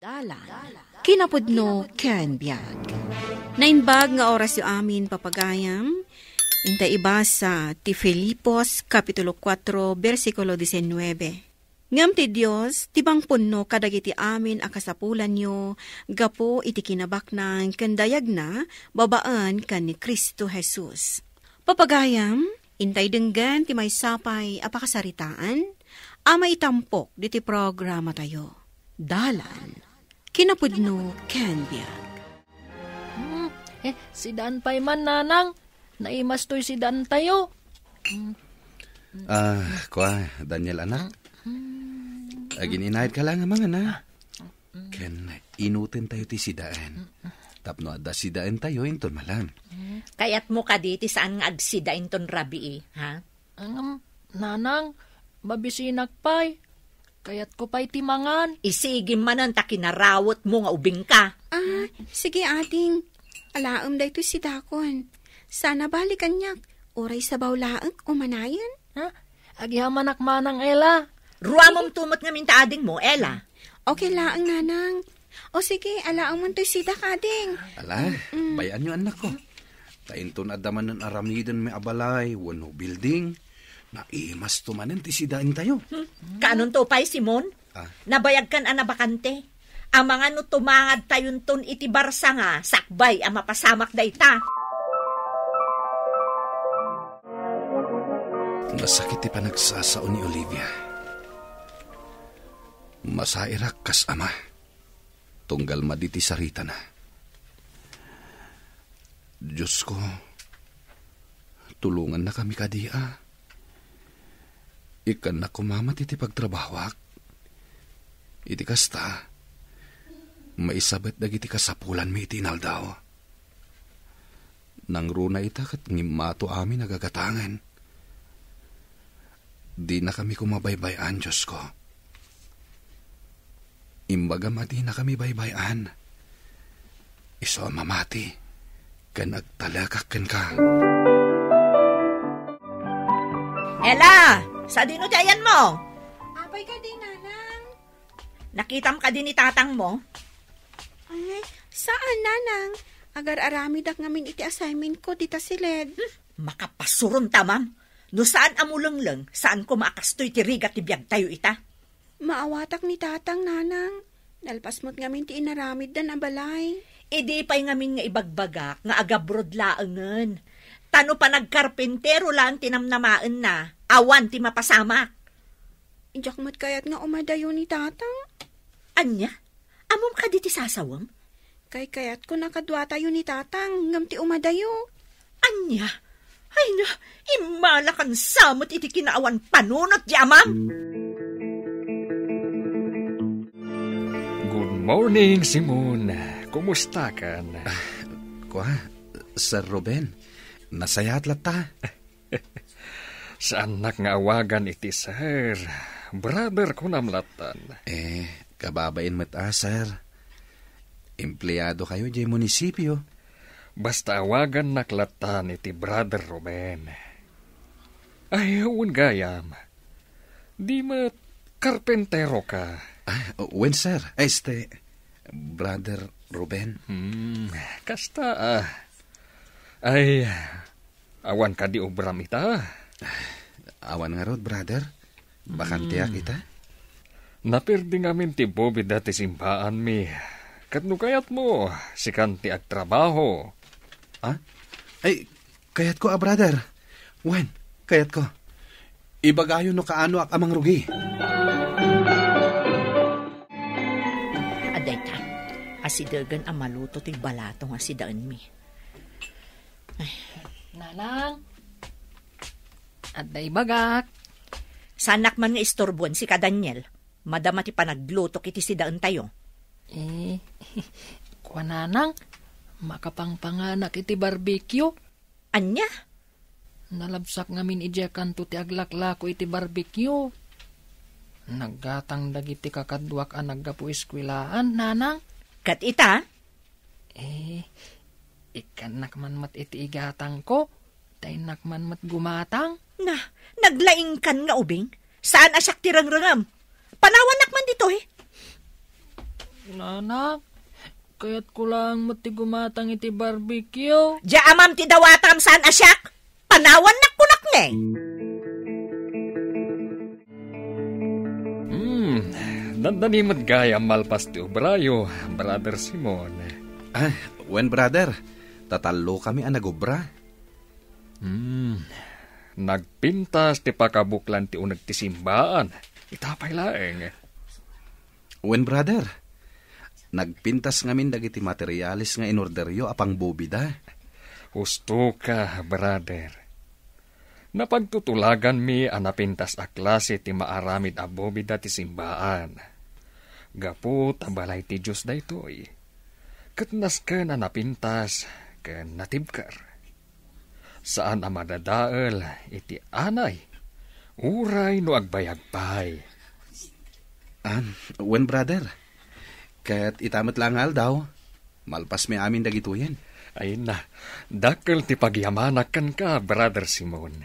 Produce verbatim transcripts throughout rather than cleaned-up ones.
Dalan, kinapudno ken biag. Naimbag nga orasyo amin, papagayam. Inta ibasa ti Filipos, Kapitulo kuatro, bersikulo disinnuebe. Ngem ti Dios, ti mangpunno kadagiti amin a kasapulanyo gapu iti kinabaknang ken dayagna babaen ken ni Cristo Jesus. Papagayam, intay denggen ti maysa pay a pakasaritaan a maitampok diti programatayo. Dalan, kinapudno ken biag. Hmm, eh, si Daan pay man, Nanang. Naimas toy si Daan tayo. Hmm. Ah, kua, Daniel, anak. Hmm. Agin-inayad ka lang, amang, anak. Ken inuten tayo ti sidaen. Tapno adda sidaen tayo inton malam. Kayatmo kadi ti saan nga agsida inton rabii, ha? Ngem, Nanang, mabisinak pay. Kayatko pay ti mangan. Isigim manen ta kinarawetmo nga ubingka. Ah, sige, ading. Alaem daytoy sidakon. Saan a bale kaniak, uray sabaw laeng umanayen. Ha? Agyamanak manang, Ella. Ruamem tumet ngamin ta adingmo, Ella. Okay laeng, Nanang. O sige, alaem toy sidak, ading. Ala, mm, bay-anyo, annakko. Ta inton adda manen aramidenmi a balay wenno building, naimasto manen ti sidaentayo. Hmm. Kaanonto pay, Simon? Ah. Nabayagkan a nabakante. Amangan no tumangadtayonton iti barsanga sakbay a mapasamak dayta. Nasakit ti panagsasao ni Olivia. Masairak kas ama. Tunggal madi ti saritana. Diosko, tulongannakami kadi a. Ikkannak koma met iti pagtrabahoak. Iti kasta, maisabet dagiti kasapulanmi iti inaldaw. Nangruna ita ket ngimmato amin a gagatangen. Dinakami koma baybay-an, Diosko. Imbagam a dinakami baybay-an. Isu a mamati ken agtalekak kenka. Ella, sadino ti ayanmo? Apay kadi, Nanang? Nakitam kadi ni tatangmo? Ay, saan, Nanang. Agar-aramidak ngamin iti assignment ko dita siled. Hmm, makapasuron ta, ma'am. No saan a mulengleng, saan koma a kastoy ti rigat ti biagtayo ita. Maawatak ni Tatang, Nanang. Nalpas met ngamin ti inaramiddan a balay. Idi pay ngamin nga ibagbagak nga agabrod laengen. Ta no panagkarpintero laeng ti namnamaenna, awan ti mapasamak. Diak met kayat nga umadayo ni Tatang. Ania? Ammom kadi ti sasawem? Kaykayatko a kaduatayo ni Tatang ngem ti umadayo. Ania? Ay na, immalakan sa met iti kinaawan panunot ti amam. Good morning, Simon. Kumustakan? Ah, kua, Sir Ruben, nasayaat latta. Saannak nga awagan iti sir. Brother kunam lattan. Eh, kababain met a, sir. Empleado kayo diay munisipio. Basta awagannak lattan iti Brother Ruben. Ay, wen gayam. Di met karpentero ka? Ah, wen, sir. Este, Brother Ruben. Hmm, kasta, ah. Ay, awan kadi obram ita? Awan ngarud, brother. Bakanteak ita. Napirdi ngamin ti bubida ti simbaanmi. Ket no kayatmo, sikan ti agtrabaho. Ah? Ay, kayatko a, brother. Wen, kayatko. Ibagayo no kaanoak a mangrugi. Adda ita, asidegen a maluto ti balatong a sidaenmi. Ay. Nanang, adda ibagak. Saannak man nga isturbuen sika, Daniel. Madama ti panaglutok iti sidaentayo. Eh, kua, Nanang, makapangpanganak iti barbecue. Ania? Nalabsak ngamin idiay kanto ti aglaklako iti barbecue. Naggatang dagiti kakaduak a naggapu eskuelaan, Nanang. Ket ita? Eh, ikkannak man met iti igatangko, ta innak man met gumatang. Na, naglaingkan nga ubing? Saan a siak ti rengrengem? Panawannak man ditoy. Nana, kayatko lang met ti gumatang iti barbecue. Dia amam ti dawatam saan a siak. Panawannak kunak ne. Hmm, dandani met gayam malpas ti obrayo, Brother Simon. Ah, wen, brother. Tatallo kami a nagobra. Hmm, nagpintas ti pakabuklan ti uneg ti simbaan. Ita pay laeng. Wen, brother. Nagpintas ngamin dagiti materiales nga inorderyo a pangbobida. Husto ka, brother. Napagtutulaganmi a napintas a klase ti maaramid a bobida ti simbaan. Gapu ta balay ti Dios daytoy. Ket nasken a napintas ken natibker. Saan a madadael iti anay, uray no agbayag pay. Ah, wen, brother. Ket ita met la nga aldaw, malpasmi amin dagitoyen. Ay na, dakkel ti pagyamanak kenka, Brother Simon.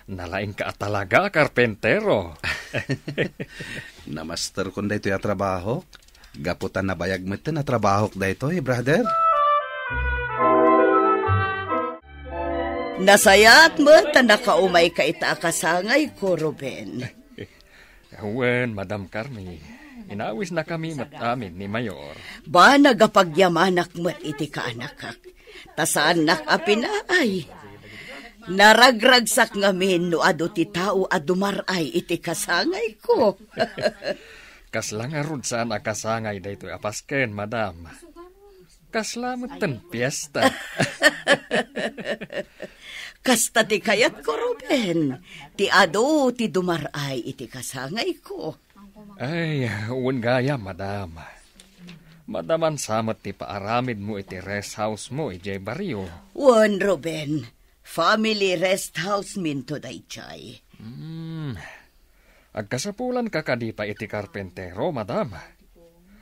Nalaingka a talaga a karpentero. Namasterkon daytoy a trabaho. Gapu ta nabayag metten a trabahok daytoy, brother. Nasayaat met ta nakaumayka ita a kasangayko, Ruben. Wen, Madam Carmi, inawisnakami met amin ni Mayor. Banag a pagyamanak met iti kaanakak. Ta saannak a pinaay. Naragragsak ngamin no adu ti tao a dumar-ay iti kasangayko. Kasla ngarud saan a kasangay daytoy a pasken, madam. Kasla metten piesta. Kasta ti kayatko, Ruben. Ti adu ti dumar-ay iti kasangayko. Ay, wen gayam, madam. Madaman sa met ti paaramidmo iti rest house mo idiay barrio. Wen, Ruben. Family rest house minto daydiay. Hmm. Agkasapulanka kadi pay iti karpentero, madam?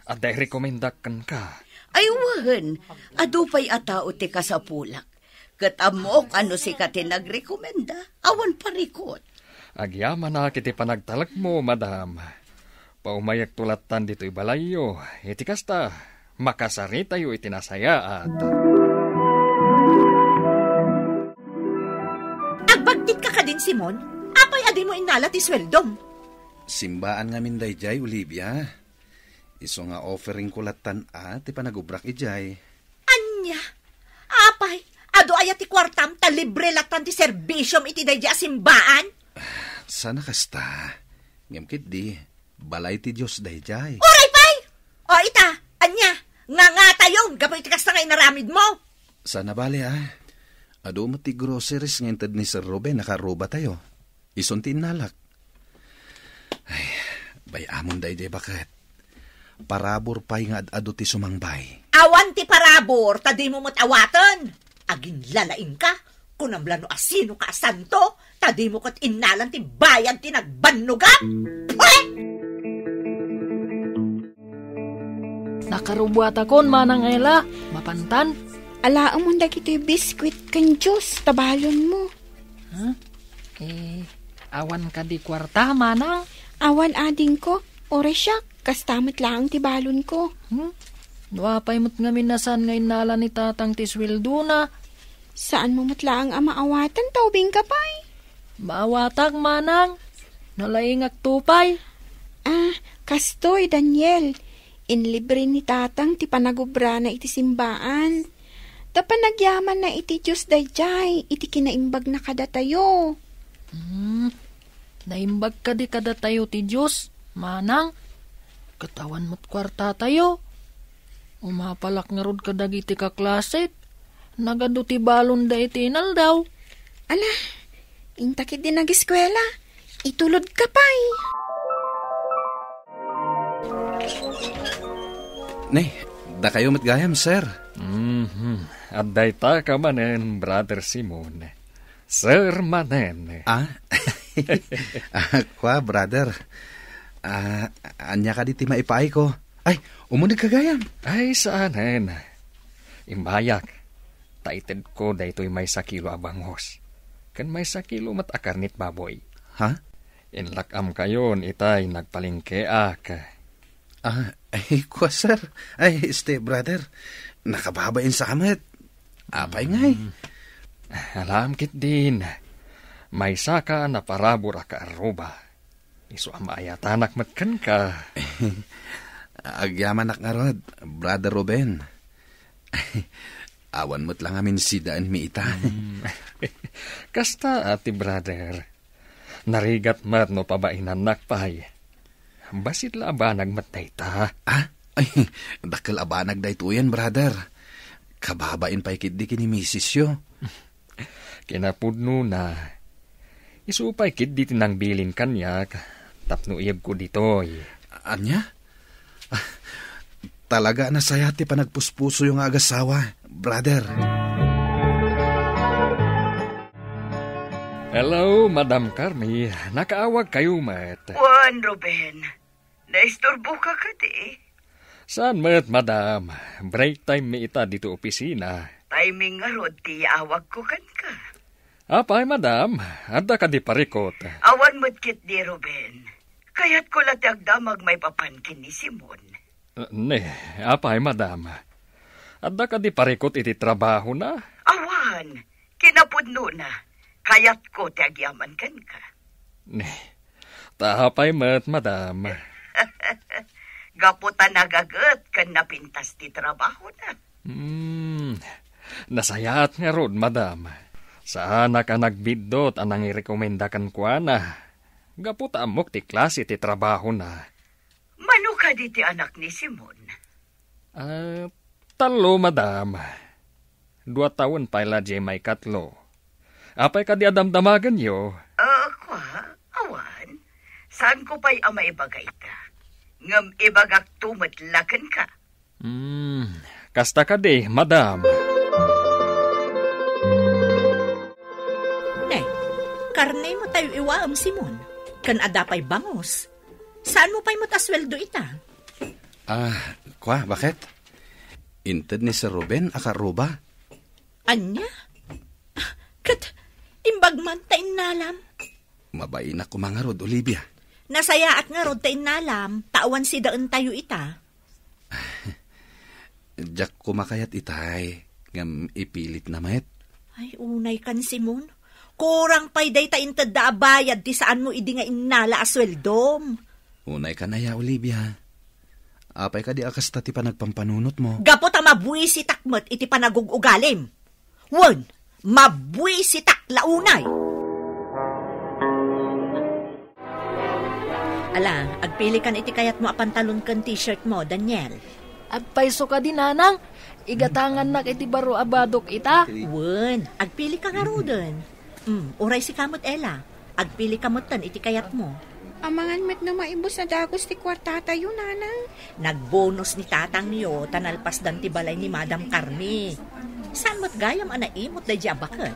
Adda irekomendak kenka. Ay, wen. Adu pay a tao ti kasapulak. Ket ammok a no sika ti nagrekomenda, awan parikut. Agyamanak iti panagtalekmo, madam. Paumayekto lattan ditoy balayyo. Iti kasta, makasaritayo iti nasayaat. Agbagtitka kadin, Simon? Apay a dimo innala ti sueldom? Simbaan ngamin daydiay, Olivia. Isu nga offeringko lattan a ti panagubrak idiay. Ania? Apay, adu aya ti kuartam ta libre lattan ti serbisiom iti daydiay a simbaan? Sana kasta. Ngem ketdi, balay ti Dios daydiay. Uray pay! O ita, ania? Ngangatayon gapu iti kasta nga inaramidmo? Sana bale, a. Adu met ti groceries nga inted ni Sir Ruben a karrubatayo. Isun ti innalak. Ay, bay-amon daydiay baket. Parabur pay nga ad-adu ti sumangbay. Awan ti parabur, ta dimo met awaten. Aginlalaingka, kunam la no asinoka a santo, ta dimo ket innalan ti bayad ti nagbannogam. Pwet! Nakarubuatakon, Manang Ella, mapantan? Alaemon dagitoy biskuit ken juice ta balonmo. Ha? Eh, awan kadi kuarta, Manang? Awan, adingko. Uray siak, kasta met laeng ti balonko. Hmm? No apay met ngamin a saan nga innala ni Tatang ti sueldona? Saanmo met laeng a maawaten ta ubingka pay? Maawatak, Manang. Nalaingakto pay. Ah, kastoy, Daniel. Inlibre ni Tatang ti panagubrana iti simbaan. Ta panagyamanna iti Dios daydiay iti kinaimbagna kadatayo. Hmm, naimbag kadi kadatayo ti Dios, Manang? Ket awan met kuartatayo. Umapalak ngarud kadagiti kaklasek. Nagadu ti balonda iti inaldaw. Ala, inta ketdi nagiskuela. Itulodka pay. Ne, dakayo met gayam, sir. Mhm. Adda ita ka manen, Brother Simon. Sir manen. Ah? Ah, kua, brother. Ah, ania kadi ti maipaayko? Ay, umunegka gayam. Ay, saanen. Imbayak, ta itedko daytoy maysa kilo a bangus. Ken maysa kilo met a karnit baboy. Ha? Inlak-amkayon itay nagpalengkeak. Ah, Ay, kua, sir. Ay, step brother. Nakababain sa met. Apay ngay? Mm. Alam ketdin. Maysaka a naparabur a kaarruba. Isu a maayatanak met kenka. Agyamanak ngarud, Brother Ruben. Awan met la ngamin sidaenmi ita. Mm. Kasta, ati brother. Narigat met no pabainannak pay. Bassit la a banag met dayta. Ah? Ay, dakkel a banag daytoyen, brother. Kababain pay ketdi ken ni misisyo. Kinapudnona, isu pay ketdi ti nangbilin kaniak tapno iyegko ditoy. Ania? Ah, talaga a nasayaat ti panagpuspusoyo nga agasawa, brother. Hello, Madam Carmi. Nakaawagkayo met. Wen, Ruben. Naisturboka kadi? Saan met, madam. Break time mi ita ditoy opisina. Timing ngarud ti yaawagko kenka. Apay, madam? Adda kadi parikut? Awan met ketdi, Ruben. Kayatko la ti agdamag maipapan ken ni Simon. Ne, apay, madam? Adda kadi parikut iti trabahona? Awan. Kinapudnona, kayatko ti agyaman kenka. Ne, ta apay met, madam? Gapu ta nagaget ken napintas ti trabahona. Hmm, nasayaat ngarud, madam. Saanak a nagbiddut a nangirekomenda kenkuana. Gapu ta ammok ti klase ti trabahona. Mano kadi ti anak ni Simon? Ah, tallo, madam. Dua tawen pay la diay maikatlo. Apay kadi a damdamagenyo? Ah, kua, awan. Saanko pay a maibaga ita. Ngem ibagakto met la kenka. Hmm, kasta kadi, madam. Ne, karnemo tayo iwaem, Simon. Ken adda pay bangus. Saanmo pay met a sueldo ita? Ah, kua, baket? Inted ni Sir Ruben a kaarruba. Ania? Ket imbag man ta innalam? Mabainak koma ngarud, Olivia. Nasayaat ngarud ta innalam, ta awan sidaentayo ita. Diak koma kayat itay, ngem ipilitna met. Ay, unay kan, Simon. Kurang pay dayta intedda a bayad ti saanmo idi nga innala a sueldom. Unay kan aya, Olivia. Apay kadi a kasta ti panagpampanunotmo? Gapu ta mabuisitak met iti panagug-ugalim. Wen, mabuisitak la unay. Ala, agpilikan iti kayatmo a pantalon ken t-shirt mo, Daniel. Agpayso kadi, nanang? Igatangannak iti baro a badok ita? Wen, agpilika ngaruden. Mm, uray sika met, Ella. Agpilika metten iti kayatmo. Amangan met no maibus a dagus ti kuartatayo, nanang. Nagbonus ni tatangyo ta nalpasdan ti balay ni Madam Carmi. Saan met gayam a naimot daydi a baket?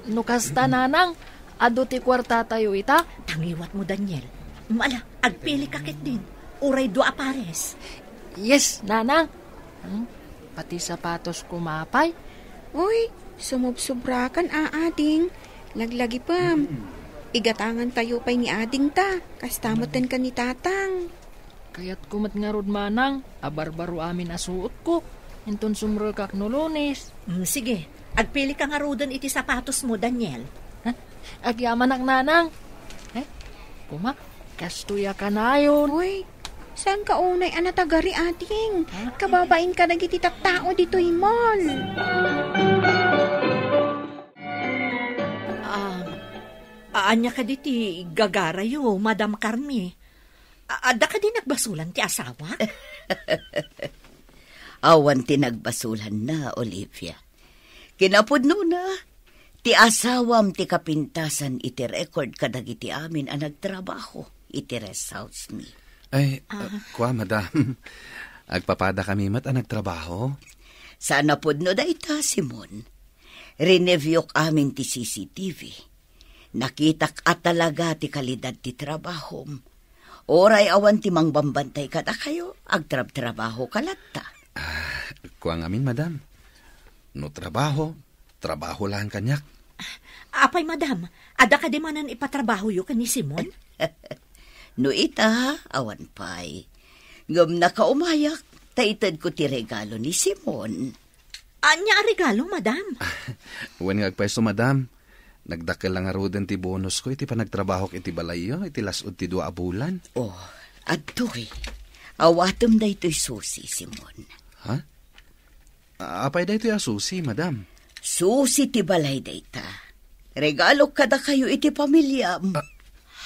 No kasta, nanang, adu ti kuartatayo ita? Tangiwatmo, Daniel. Mm, ala, agpilika ketdin. Uray dua a pares. Yes, nanang. Hmm? Pati sapatos koma pay? Uy, sumubsubrakan, a, ading. Laglagipem. Igatangantayo pay ni ading ta. Kasta metten ken ni tatang. Kayatko met ngarud, manang, a barbaro amin a suotko. Inton sumrekak no Lunes. Mm, sige. Agpilika ngaruden iti sapatosmo, Daniel. Ha? Agyamanak, nanang. Eh, koma, kastoy a kanayon. Uy, saanka unay a natagari, ading? Ha? Kababain kadagiti tattao ditoy mall. Ah, ania kadi ti gagarayo, Madam Carmi? A-, adda kadi nagbasolan ti asawak? Awan ti nagbasolanna, Olivia. Kinapudnona, ti asawam ti kapintasan iti record kadagiti amin a nagtrabaho iti rest house mi. Ay, Ah. uh, kua, madam. Agpapadakami met a nagtrabaho. Saan a pudno dayta, Simon. Rineviewk amin ti C C T V. Nakitak a talaga ti kalidad ti trabahom. Uray awan ti mangbambantay kadakayo, agtrabtrabahoka latta. Ah, kua ngamin, madam. No trabaho, trabaho laeng kaniak. Apay, madam, adda kadi manen ipatrabahoyo ken ni Simon? No ita, awan pay. Ngem nakaumayak, ta itedko ti regalo ni Simon. Ania a regalo, madam? Wen nga agpayso, madam. Nagdakkel la ngaruden ti bonusko iti panagtrabahok iti balayyo iti las-ud ti dua a bulan. Oh, adtoy. Awatem daytoy susi, Simon. Ha? Apay daytoy a susi, madam? Susi ti balay dayta. Regalok kadakayo iti pamiliam. Ah.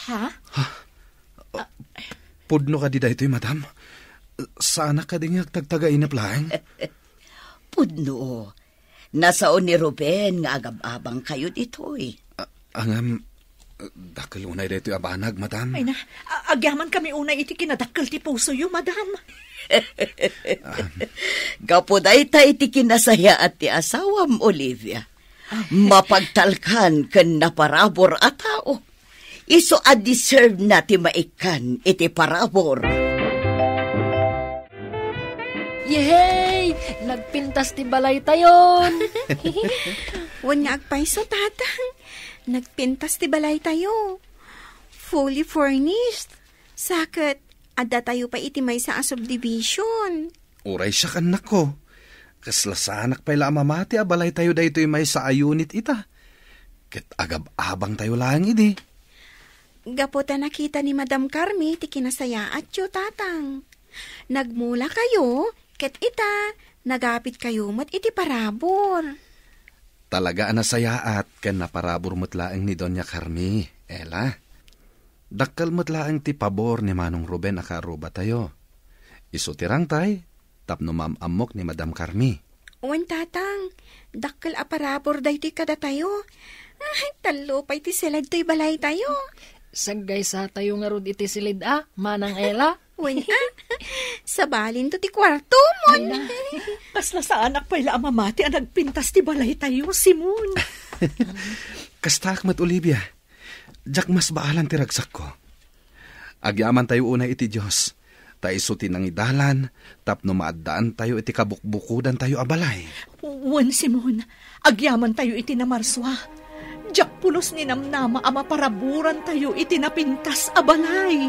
Ha? Ha? Ah, pudno kadi daytoy, madam? Saanak kadi nga agtagtagainep laeng? Pudno. Nasao ni Ruben nga agab-abangkayo ditoy. A-, angam, dakkel unay daytoy a banag, madam. Ay na, a-, agyamankami unay iti kinadakkel ti pusoyo, madam. Gapu dayta iti kinasayaat ti asawam, Olivia. Mapagtalkan ken naparabur a tao. Isu a deserve na ti maikkan iti parabur. Yehey! Nagpintas ti balaytayon! Wen nga agpayso, Tatang. Nagpintas ti balaytayo. Fully furnished. Sa ket, addatayo pay iti maysa a subdivision. Uray siak, annakko. Kasla saanak pay la a mamati a balaytayo daytoy maysa a unit ita. Ket agab-abangtayo laeng idi. Gapu ta nakita ni Madam Carmi ti kinasayaatyo, Tatang. Nagmulakayo, ket ita, nagapitkayo met iti parabur. Talaga a nasayaat ken naparabur met laeng ni Doña Carmi, Ella. Dakkel met laeng ti pabor ni Manong Ruben a kaarrubatayo. Isu ti rangtay tapno maam-ammok ni Madam Carmi. Wen, Tatang, dakkel a parabur daytoy kadatayo. Ay, tallo pay ti siled toy balaytayo. Saggaysatayo ngarud iti siled a, Manang Ella. Wen, a? Sabalinto ti kuartomon. Ay, na. Kasla saanak pay la a mamati a nagpintas ti balaytayo, Simon. Kastaak met, Olivia. Diak masbaalan ti ragsakko. Agyamantayo unay iti Dios, ta isu ti nangidalan tapno maaddaantayo iti kabukbukodantayo a balay. Wen, Simon, agyamantayo iti namarsua. Diak pulos ninamnama a maparaburantayo iti napintas a balay.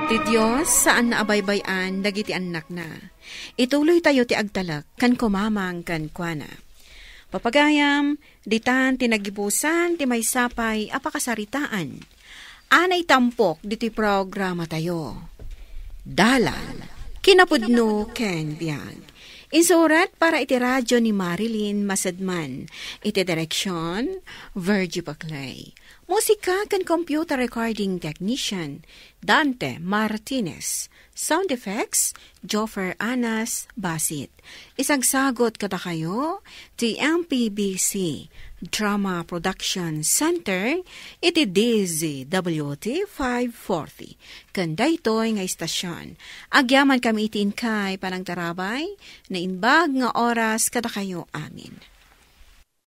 Ti Dios saan a baybay-an dagiti annakna. Ituloytayo ti agtalek ken kumamang kenkuana. Papagayam, ditan ti nagibusan ti maysa pay a pakasaritaan a naitampok ditoy programatayo. Dalan, kinapudno ken biag. Insurat para iti radio ni Marilyn Masadman. Iti direksyon, Virgie Baclay. Musika ken computer recording technician, Dante Martinez. Sound effects, Joffer Anas Basit. Isagsagot kadakayo ti M P B C Drama Production Center iti D Z W T five forty. Ken daytoy nga istasyon, agyaman kami iti inkay panangtarabay, naimbag nga oras kadakayo amin.